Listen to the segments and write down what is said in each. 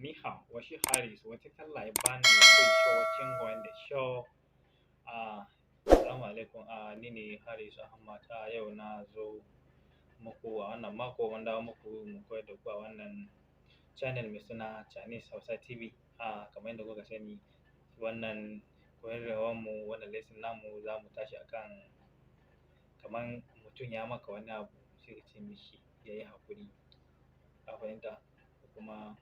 你好，我是 Harris，我今天来帮你会说中文的说啊。Assalamu alaikum, ni ne Haris Ahmad. A yau na zo muku a wannan mako mun dawo muku mu koyar da ku a wannan channel mai suna Chinese Hausa TV. Kamar yadda kuka sani, wannan koyarwar mu, wannan lesson namu, za mu tashi akan kaman mutum ya maka wani abu, sai ka ce mishi ya yi haƙuri. Ka fahimta? Kuma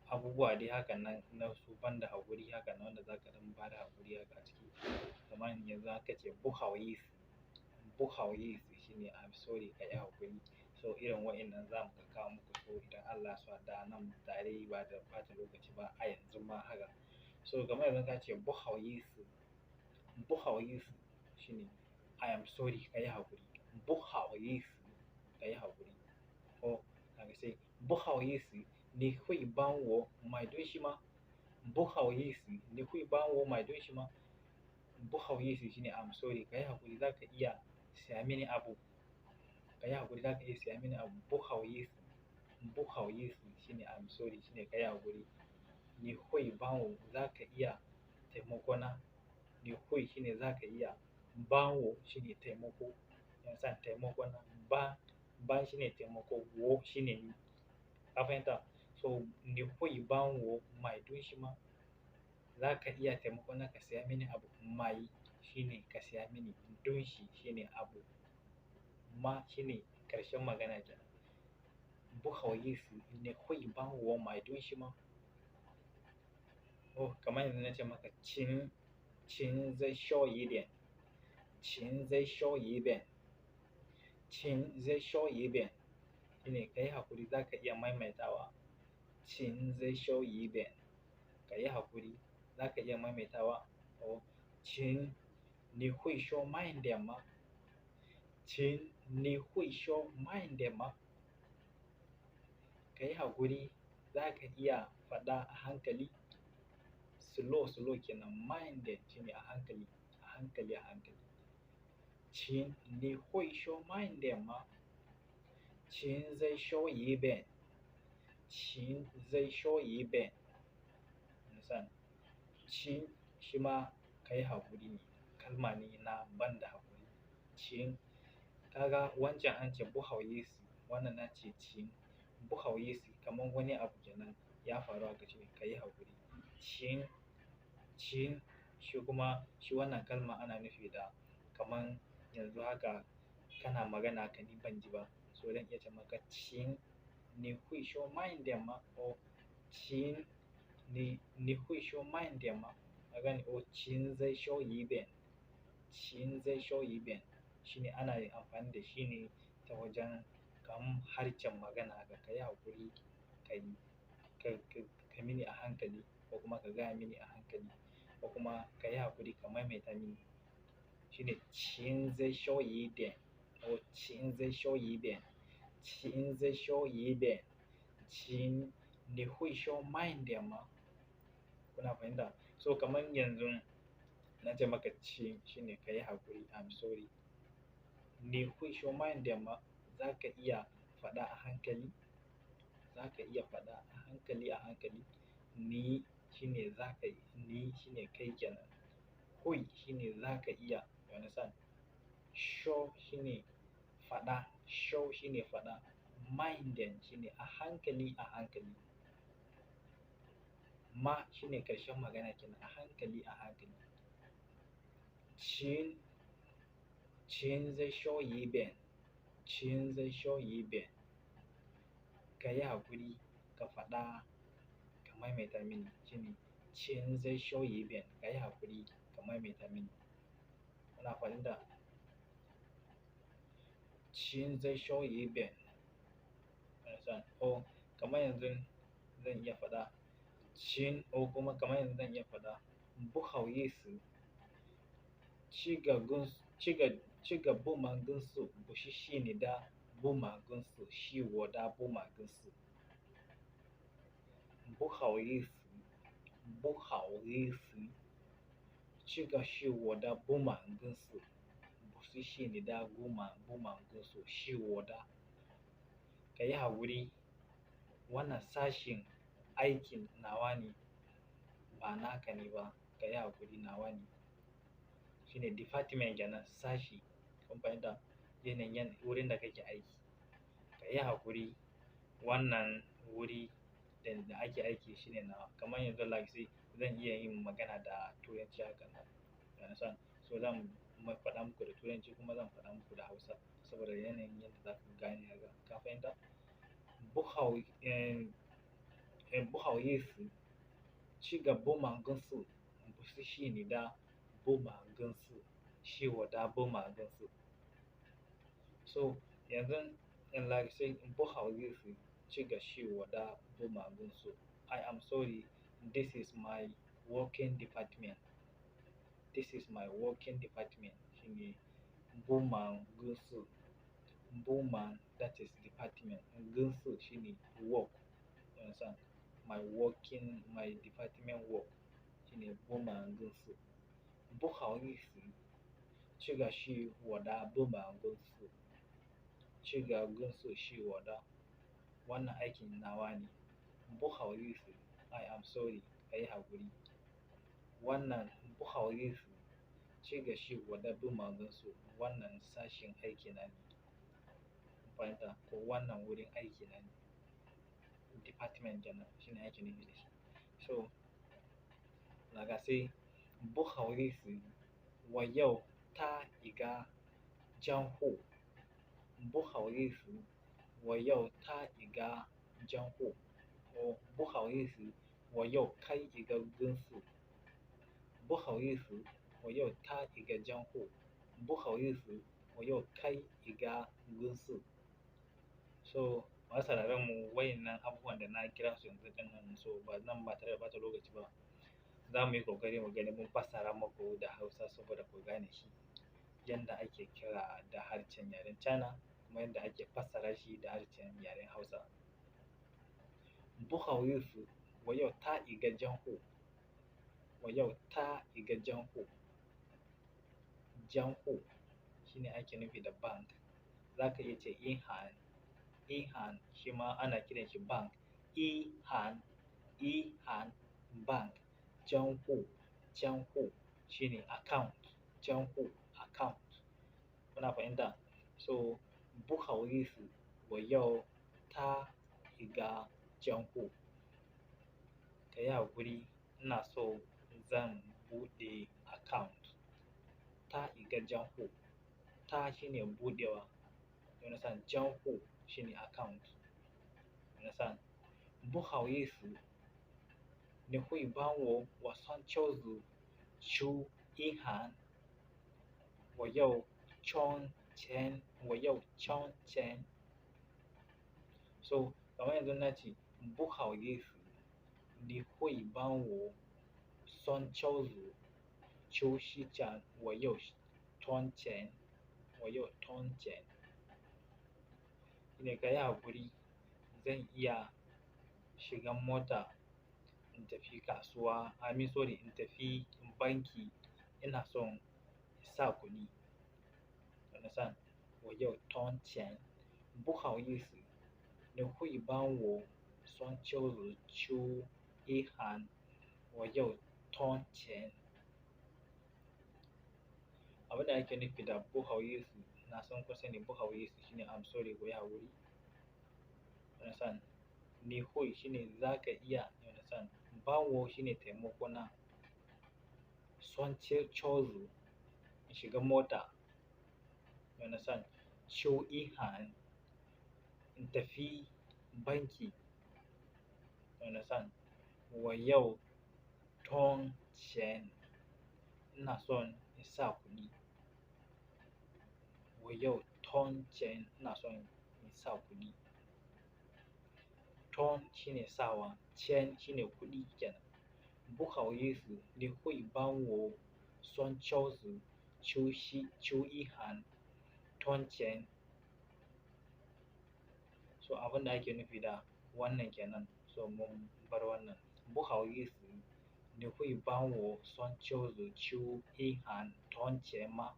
abubuwa dai hakan nan na su banda haƙuri hakan nan, wanda za ka ɗan bada haƙuri haka a ciki. Kamar yanzu aka ce 不好意思, 不好意思 shine I'm sorry, ka yi haƙuri. So irin wa'innan za mu kawo muku su idan Allah ya so da nan tare ba da ɓata lokaci ba a yanzu ma haka. So kamar yanzu ka ce 不好意思, 不好意思 shine I am sorry, ka yi haƙuri. 不好意思, ka yi haƙuri. Ko haka sai 不好意思，你会帮我买东西吗？不好意思，你会帮我买东西吗？不好意思 shine I'm sorry, ka yi haƙuri, za ka iya siya mini abu? Ka yi haƙuri, za ka iya siya mini abu? 不好意思, 不好意思 shine I'm sorry, shine ka yi haƙuri. 你会帮我, za ka iya taimako na? 你会 shine za ka iya, 帮我 shine taimako. Yanzu taimako na, 帮, 帮 shine taimako, 我 shine ni. Ka fahimta? So 你会帮我买东西吗? Za ka iya taimako na ka siya mini abu? 买 shine ka siya mini, 东西 shine abu, 吗 shine ƙarshen magana kenan. 不好意思，你会帮我买东西吗？哦，kamar yanzu na ce maka 请, 请再说一遍，请再说一遍，请再说一遍 shine ka yi haƙuri, za ka iya maimaitawa? 请再说一遍, ka yi haƙuri, za ka iya maimaitawa? Oh, 请你会说慢一点吗？请你会说慢一点吗？Ka yi haƙuri, za ka iya faɗa a hankali? Slow slow kenan, 慢一点 shine a hankali, a hankali, a hankali. 请你会说慢一点吗？请再说一遍，请再说一遍。Understand? 请 shi ma ka yi haƙuri ne, kalma ne na ban da haƙuri. 请, kaga wancan an ce 不好意思, wannan na ce 请。不好意思 kamar wani abu kenan ya faru aka ce ka yi haƙuri. 请, 请 shi kuma shi wannan kalma ana nufi da kaman yanzu haka kana magana ka ni ban ji ba. So zan iya ce maka 请你会说慢一点吗? 哦，请你会说慢一点吗? Ka gane? Oh, 请再说一遍，请再说一遍 shine ana yin amfani da shi ne ta wajen kaman harshen magana haka, ka yi haƙuri, ka yi ka mini a hankali, ko kuma ka gaya mini a hankali, ko kuma ka yi haƙuri ka maimaita mini. Shine 请再说一遍, 哦，请再说一遍，请再说一遍，请你会说慢一点吗? Kuna fahimta? So kamar yanzu na ce maka 请 shine ka yi haƙuri, I'm sorry. 你会说慢一点吗? Za ka iya faɗa a hankali? Za ka iya faɗa a hankali, a hankali? 你 shine za ka yi, 你 shine kai kenan. 会 shine za ka iya, you understand? 说 shine faɗa, 说 shine faɗa. 慢一点 shine a hankali, a hankali. 吗 shine ƙarshen magana kenan, a hankali, a hankali. 请，请再说一遍，请再说一遍. Ka yi haƙuri ka faɗa, ka maimaita mini, shine 请再说一遍, ka yi haƙuri ka maimaita mini. Kuna fahimta? 请再说一遍. Understand? Oh, kamar yanzu zan iya faɗa 请, ko kuma kamar yanzu zan iya faɗa 不好意思，这个公司，这个部门公司不是是你的部门公司，是我的部门公司。不好意思，不好意思，这个是我的部门公司，不是是你的部门公司，是我的。Ka yi haƙuri, wannan sashin aikin nawa ne, ba naka ne ba. Ka yi haƙuri, nawa ne. Shine department kenan, sashi. Kun fahimta? Yanayin wurin da kake aiki. Ka yi haƙuri, wannan wuri da ake aiki shine nawa. Kamar yanzu like say zan iya yin magana da Turanci haka nan. You understand? So zan faɗa muku da Turanci kuma zan faɗa muku da Hausa saboda yanayin yadda za ku gane haka. Ka fahimta? 不好，嗯，不好意思，这个部门公司不是是你的部门公司，是我的部门公司。So yanzu in like say 不好意思，这个是我的部门公司。I am sorry, this is my working department. This is my working department. Shine 部门公司。部门, that is department. 公司shine work. You understand? My working, my department work. Shine 部门公司。不好意思，这个是我的部门公司。这个公司是我的。Wannan aikin nawa ne. 不好意思，I am sorry, ka yi haƙuri. Wannan 不好意思，这个是我的部门公司。Wannan sashin aikina ne. Kun fahimta? Ko wannan wurin aikina ne. Department kenan shine ake nufi da shi. So, like I say, 不好意思，我要打一个账户。不好意思，我要打一个账户。哦，不好意思，我要开一个公司。不好意思，我要打一个账户。不好意思，我要开一个公司。So masu sauraron mu, wayannan abubuwan da na kira su yanzu ɗin nan, so ba nan ba tare da ɓata lokaci ba, za mu yi ƙoƙari mu gani mun fassara muku da Hausa saboda ku gane shi yanda ake kira da harshen yaren China kuma yanda ake fassara shi da harshen yaren Hausa. 不好意思，我要打一个账户。我要打一个账户。账户 shine ake nufi da bank. Za ka iya ce 银行, 银行 shi ma ana kiran shi bank. 银行, 银行 bank. 账户, 账户 shine account. 账户 account. Kuna fahimta? So 不好意思，我要打一个账户。Ka yi haƙuri, ina so zan buɗe account. 打一个账户. 打 shine buɗewa. You understand? 账户 shine account. You understand? 不好意思，你会帮我我上车子去银行。我要存钱，我要存钱。So kamar yanzu na ce 不好意思，你会帮我上车子去市场，我要存钱，我要存钱。Shine ka yi haƙuri, zan iya shiga mota in tafi kasuwa, I mean sorry, in tafi banki, ina son in sa kuɗi. You understand? 我要存钱。不好意思，你会帮我上车子去银行，我要存钱。Abin da ake nufi da 不好意思, na san kun sani 不好意思 shine I'm sorry, ku yi haƙuri. You understand? 你会 shine za ka iya, you understand? 帮我 shine taimako na. 上车子 in shiga mota. You understand? 去银行 in tafi banki. You understand? 我要存钱。Ina son in sa kuɗi. 我要存钱, ina son in sa kuɗi. 存 shine sawa, 钱 shine kuɗi kenan. 不好意思，你会帮我上车子去去银行存钱。So abin da ake nufi da wannan kenan, so mun bar wannan. 不好意思，你会帮我上车子去银行存钱吗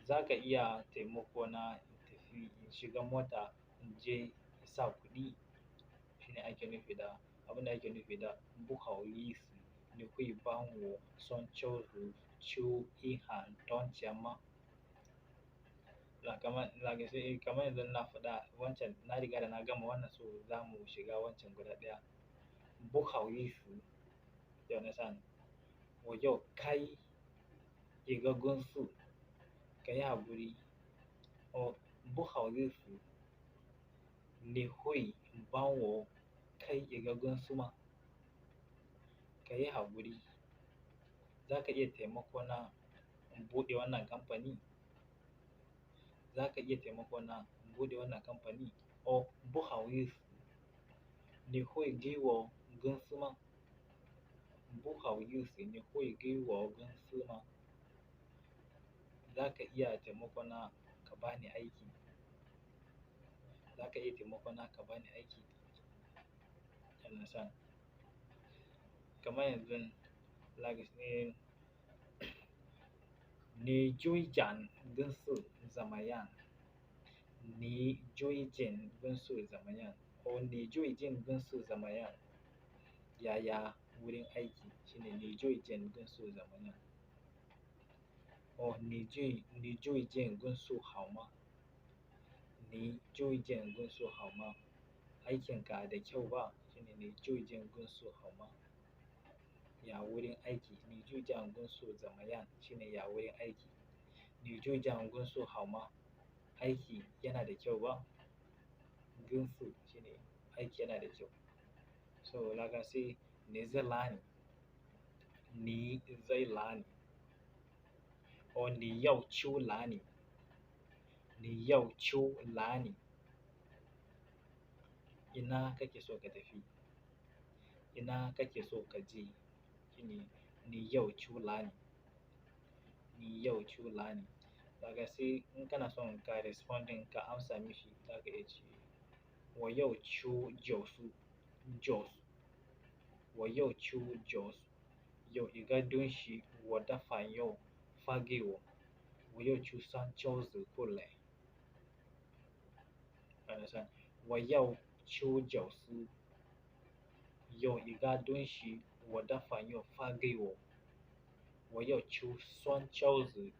？Za ka iya taimako na in tafi in shiga mota in je in sa kuɗi? Shine Shine ake nufi da abin da ake nufi da 不好意思，你会帮我送饺子去银行当钱吗？ Kamar kamar yanzu na faɗa wancan na riga da na gama wannan, so za mu shiga wancan guda ɗaya. 不好意思，you understand? 我要开一个公司，ka yi haƙuri。哦，不好意思，你会帮我开一个公司吗？Ka yi haƙuri, za ka iya taimako na in buɗe wannan kamfani? Za ka iya taimako na in buɗe wannan kamfani? 哦，不好意思，你会给我公司吗？不好意思，你会给我公司吗？Za ka iya taimako na ka ba ni aiki? Za ka iya taimako na ka ba ni aiki? You understand? Kamar yanzu like 你最近公司怎么样？你最近公司怎么样？哦，你最近公司怎么样？Yaya wurin aiki shine 你最近公司怎么样？哦，你最近公司好吗？你最近公司好吗？Aikinka da kyau ba shine 你最近公司好吗？Ya wurin aiki, 你最近公司怎么样 shine ya wurin aiki. 你最近公司好吗？ Aiki yana da kyau ba? 公司 shine aiki yana da kyau. So like I say, 你在哪里？你在哪里？哦，你要去哪里？你要去哪里？ Ina kake so ka tafi? Ina kake so ka je? Shine 你要去哪里？你要去哪里？ Daga sai in kana son ka responding ka amsa mishi, za ka iya ce 我要去 Jos Jos。我要去 Jos。有一个东西我的朋友发给我，我要去送饺子过来。Understand? 我要去 Jos。有一个东西我的朋友发给我，我要去送饺子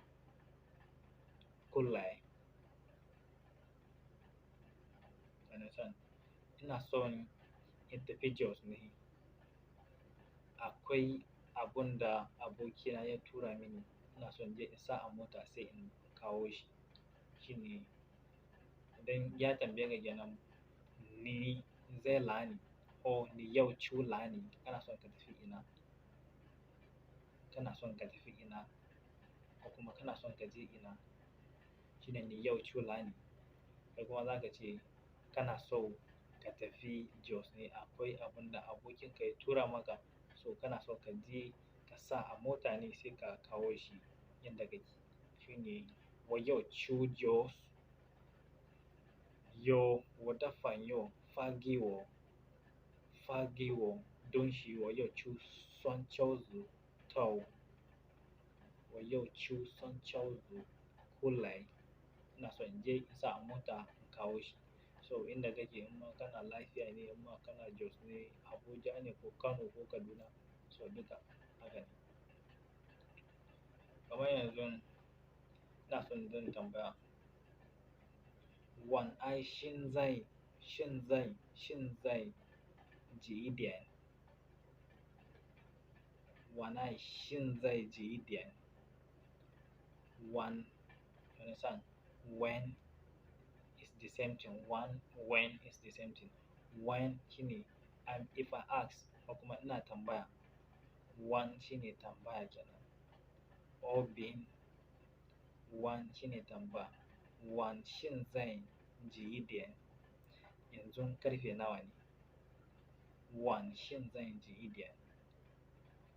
过来。Understand? Ina son in tafi Jos ne. Akwai abun da abokina ya tura mini, ina son je in sa a mota sai in kawo shi. Shine idan ya tambaye ka kenan 你在哪里？ 哦，你要去哪里？ Kana son ka tafi ina? Kana son ka tafi ina? Ko kuma kana son ka je ina? Shine 你要去哪里？ Kai kuma za ka ce kana so ka tafi Jos ne, akwai abun da abokinka ya tura maka, so kana so ka je ka sa a mota ne sai ka kawo shi inda kake. Shine 我要去 Jos。有我的朋友发给我，发给我东西，我要去送饺子到，我要去送饺子过来。Ina son in je in sa a mota in kawo shi. So inda kake in ma kana lafiya ne, in ma kana Jos ne, Abuja ne ko Kano ko Kaduna, so duka haka ne. Kamar yanzu ina son zan tambaya. 晚安，现在现在现在几点？晚安，现在几点？ One, understand? When is the same thing. One, when is the same thing. When shine if I ask ko kuma ina tambaya. One shine tambaya kenan. Or being one shine tambaya. 晚现在几点？ yanzu karfe nawa ne? 晚现在几点？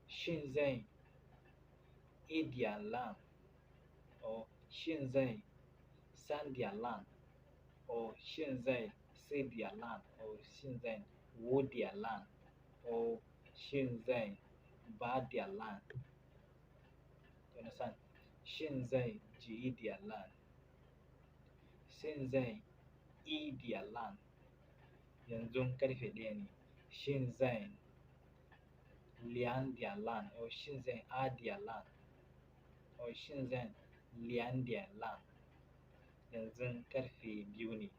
现在一点了。哦，现在3点了。哦，现在4点了。哦，现在5点了。哦，现在8点了。Understand? 现在几点了？ 现在1点了。Yanzu karfe 1 ne. 现在2点了哦，现在2点了哦，现在2点了。 Yanzu karfe 2 ne.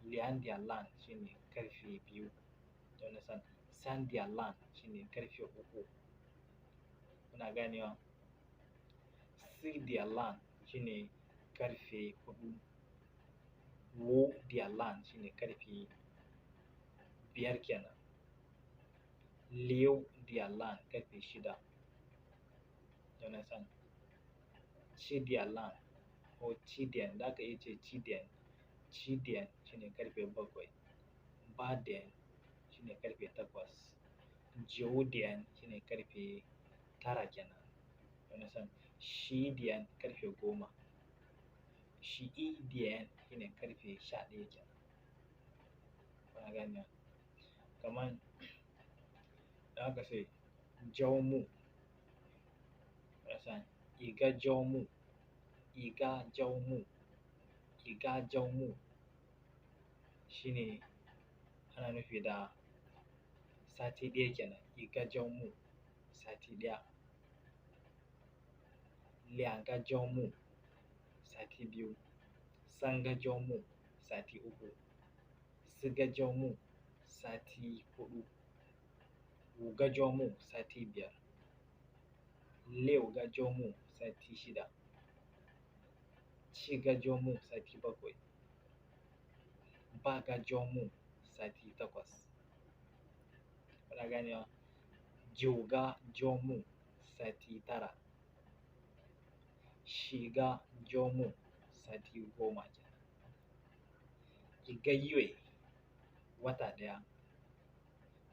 2点了 shine karfe 2. You understand? 3点了 shine karfe 3. Kuna ganewa? 4点了 shine karfe 4. 5点了 shine karfe 5 kenan. 6点了 karfe 6. You understand? 7点了 ko 7点, za ka iya ce 7点. 7点 shine karfe 7. 8点 shine karfe 8. 9点 shine karfe 9 kenan. You understand? 10点 karfe 10. 11点 shine karfe 11 kenan. Kuna ganewa? Kaman za ka ce 周末. You understand? 一个周末，一个周末，一个周末 shine ana nufi da sati ɗaya kenan. 一个周末 sati ɗaya. 2个周末 sati biyu. 3个周末 sati uku. 4个周末 sati huɗu. 5个周末 sati biyar. 6个周末 sati shida. 7个周末 sati bakwai. 8个周末 sati takwas. Kuna ganewa? 9个周末 sati tara. 10个周末 sati goma kenan. 1个月 wata ɗaya.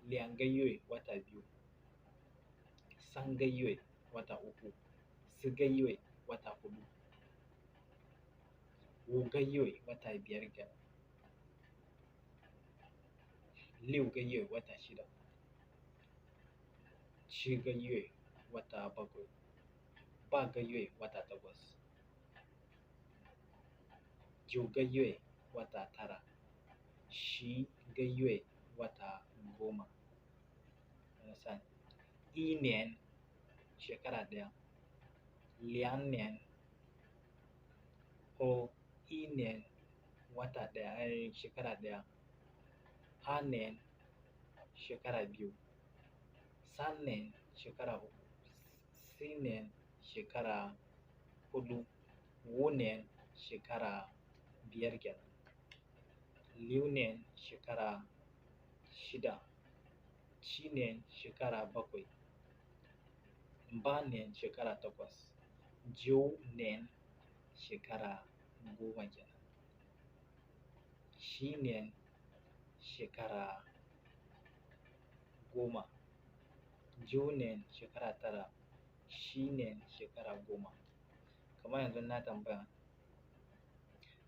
2个月 wata biyu. 3个月 wata uku. 4个月 wata huɗu. 5个月 wata biyar kenan. 6个月 wata shida. 7个月 wata bakwai. 8个月 wata takwas. 9个月 wata tara. 10个月 wata goma. Understand? 1年 shekara ɗaya. 2年 ko 1年 wata ɗaya, ai shekara ɗaya. 2年 shekara biyu. 3年 shekara uku. 4年 shekara huɗu. 5年 shekara biyar kenan. 6年 shekara shida. 7年 shekara bakwai. 8年 shekara takwas. 9年 shekara goma kenan. 10年 shekara goma. 9年 shekara tara. 10年 shekara goma. Kamar yanzu na tambaya,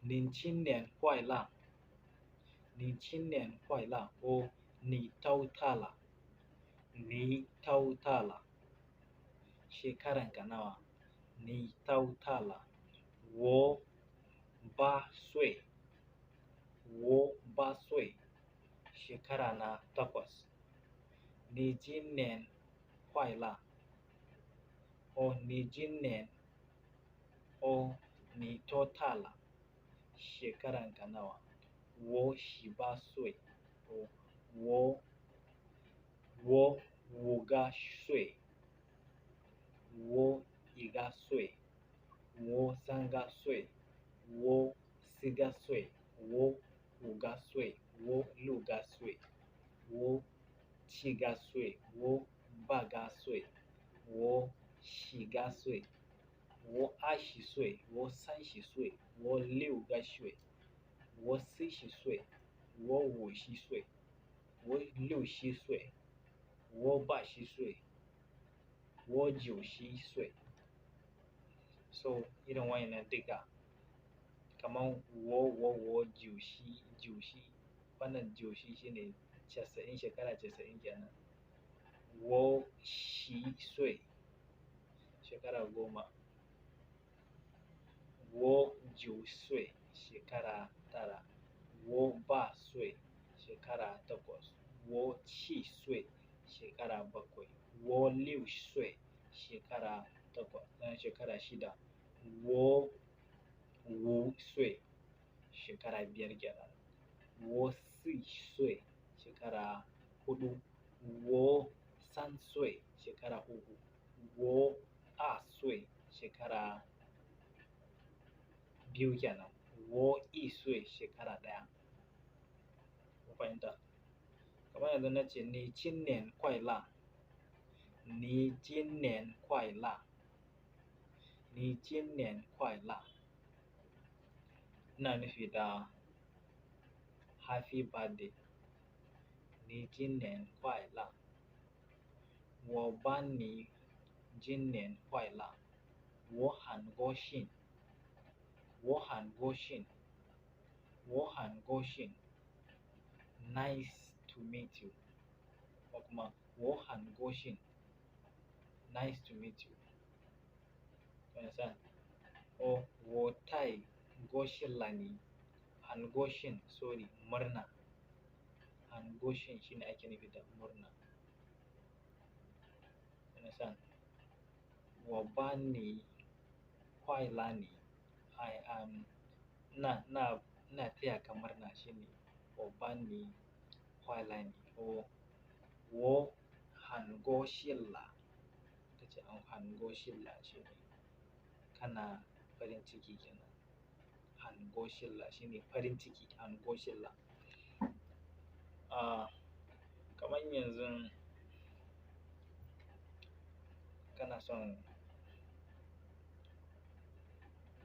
你今年快乐？ 你今年快乐 ko 你多大了？ 你多大了？ Shekaranka nawa? 你多大了？ 我8岁。 我8岁。 Shekara na takwas. 你今年快乐？ 哦，你今年，哦，你多大了？ Shekaranka nawa? 我18岁。 我5个岁。 我1个岁。 我3个岁。 我4个岁。 我5个岁。 我6个岁。 我7个岁。 我8个岁。 我10个岁。 我20岁。 我30岁。 我6个岁。 我40岁。 我50岁。 我60岁。 我80岁。 我90岁。 So irin wayannan duka kaman 我90 wannan 90 shine 90, shekara 90 kenan. 我10岁 shekara goma. 我9岁 shekara tara. 我8岁 shekara 8. 我7岁 shekara 7. 我6岁 shekara 8, shekara 6. 我5岁 shekara 5 kenan. 我4岁 shekara 4. 我3岁 shekara 3. 我2岁 shekara 2 kenan. 我1岁 shekara 1. Kun fahimta? Kamar yanzu na ce 你今年快乐, 你今年快乐, 你今年快乐. Ina nufi da happy birthday. 你今年快乐. 我帮你今年快乐. 我很高兴, 我很高兴, 我很高兴. Nice to meet you. Ko kuma 我很高兴. Nice to meet you. You understand? Or 我太高兴了你. 很高兴, sorry, murna. 很高兴 shine ake nufi da murna. You understand? 我帮你快乐你. I am ina taya ka murna shine 我帮你快乐你. Or 我很高兴了. Kace 很高兴了 shine kana farin ciki kenan. 很高兴了 shine farin ciki, 很高兴了. Kamar yanzu kana son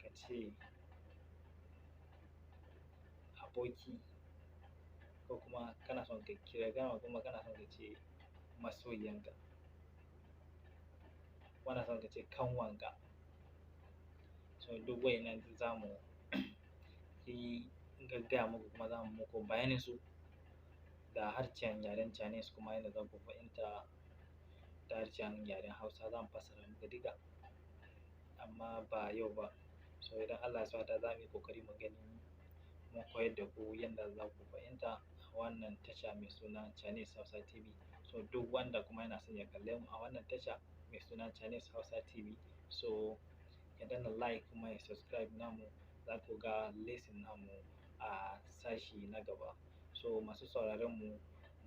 ka ce aboki ko kuma kana son ka kira gama kuma kana son ka ce masoyiyanka. Kana son ka ce kanwanka. So duk wayannan za mu yi gaggaya muku kuma za mu muku bayanin su da harshen yaren Chinese kuma yadda za ku fahimta da harshen yaren Hausa za mu fassara muku duka. Amma ba yau ba. So idan Allah ya so ya yarda za mu yi ƙoƙari mu gani mun koyar da ku yadda za ku fahimta a wannan tasha mai suna Chinese Hausa TV. So duk wanda kuma yana son ya kalle mu a wannan tasha mai suna Chinese Hausa TV, so ya danna like kuma ya subscribe namu, za ku ga lesson namu a sashi na gaba. So masu sauraron mu,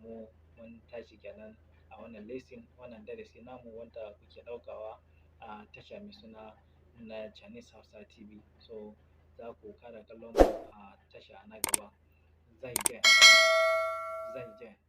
mu mun tashi kenan a wannan lesson, wannan darasi namu wanda kuke ɗaukawa a tasha mai suna na Chinese Hausa TV. So za ku ƙara kallon mu a tasha na gaba. 再见, 再见.